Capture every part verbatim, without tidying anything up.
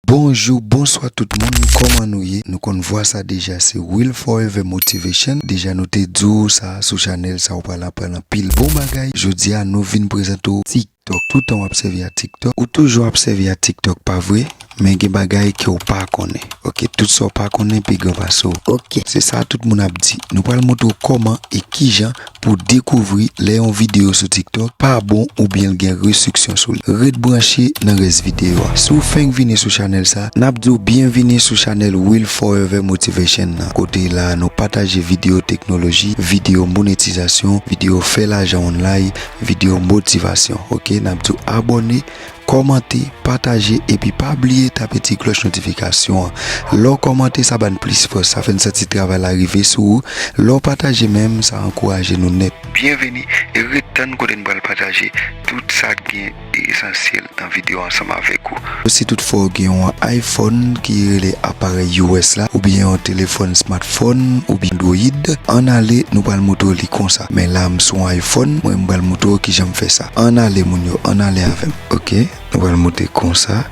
Bonjou, bonswa tout moun, kòman nou ye? Nou konn vwa sa deja, se Will Forever Motivation. Deja nou te di w sa sou chanèl sa, ou pral aprann anpil bon bagay. Jodi a nou vin prezante w TikTok. Toutan w ap sèvi a TikTok, ou toujou ap sèvi a TikTok, pa vre? Men gen bagay ke w pa konnen. Ok, tout sa w pa konnen pi gran pase w. Ok. Se sa tout moun ap di. Nou pral montre w kòman e kijan pou dekouvri lè yon videyo sou TikTok pa bon oubyen l gen restriksyon sou li. Ret branche nan rès videyo a. Si w fenk vini sou chanèl sa, n ap di w byenvini sou chanèl Will Forever Motivation nan. Kote la nou pataje videyo teknoloji, videyo monetizasyon, videyo fè lajan online, videyo motivasyon. Ok, n ap di w abòne, kòmante, pataje, epi pa bliye tape ti klòch notifikasyon an. Lè w kòmante, sa ban plis fòs, sa fè n santi travay la rive sou ou. Lè w pataje menm, sa ankouraje nou nèt. Byenvini e ret tann kote n pral pataje tout sa k gen e esansyèl nan videyo ansanm avèk ou. Si toutfwa w gen yon iPhone ki rele aparèy iOS la, oubyen yon telefòn smartphone, oubyen Android, ann ale, nou pral montre w li konsa. Men la, m sou yon iPhone, mwen m pral montre w kijan m fè sa. Ann ale, moun yo, ann ale avè m. Ok, nou pral monte konsa.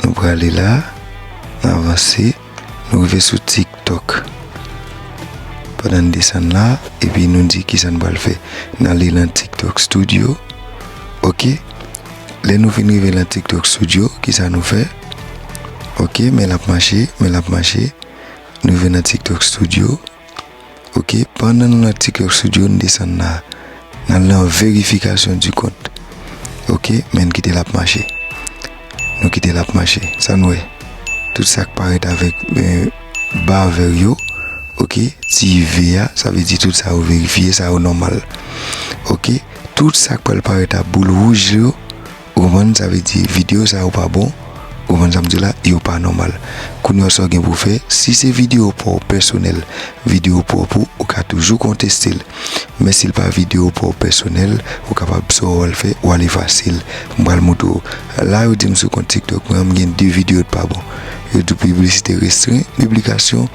Nou prale la, n avanse, nou rive sou TikTok. Pandan n desann la, epi nou di kisa n pral fè. N ale nan TikTok Studio. Ok, lè nou fin rive nan TikTok Studio, kisa nou fè? Ok, men l ap mache, men l ap mache. Nou rive nan TikTok Studio. Ok, pandan nou nan TikTok Studio, n desann la. N al nan vérification du compte. Ok, men n kite l ap mache. Nou kite l ap mache. Sa n wè? Tout sa k parèt avèk, eh, ba vè yo. Ok, ti V a, sa vle di tout sa yo verifye, sa yo nòmal. Ok, tout sa k pral parèt a boul wouj yo, ou konprann, sa vle di videyo sa yo pa bon. Ou konprann sa m di w la, yo pa nòmal. Kounye a sa w gen pou w fè, si se videyo pa w pèsonèl, videyo pwòp ou, ou ka toujou konteste l. Men si l pa videyo pa w pèsonèl, ou kapab sa w al fè, ou al efase l. M pral montre w. La yo di m sou kont TikTok mwen an, m gen de videyo k pa bon. Yo di w piblisite restren, piblikasyon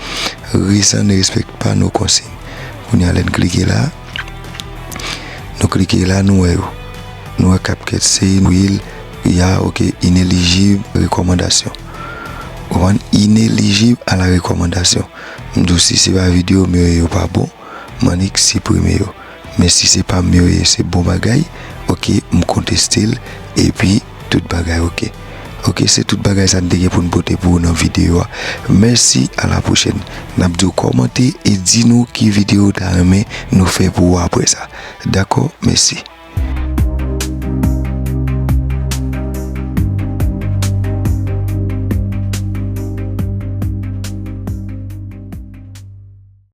resan ne respèkte pa nos consignes. Kounye a lè n klike la, nou klike la, nou wè yo. Nou wè CapCut, Seinouille, ya, ok, inelijib, rekòmandasyon. Ou konprann? Inelijib a la rekòmandasyon. M di w si se pa videyo m yo ye yo pa bon, m annik siprime yo. Men si se pa m yo ye, se bon bagay, ok, m konteste l, epi tout bagay ok. Ok, se tout bagay sa n te gen pou n pote pou ou nan videyo a. Mèsi, a la pwochèn. N ap di w kòmante e di nou ki videyo ou ta renmen nou fè pou ou apre sa. Dakò? Mèsi.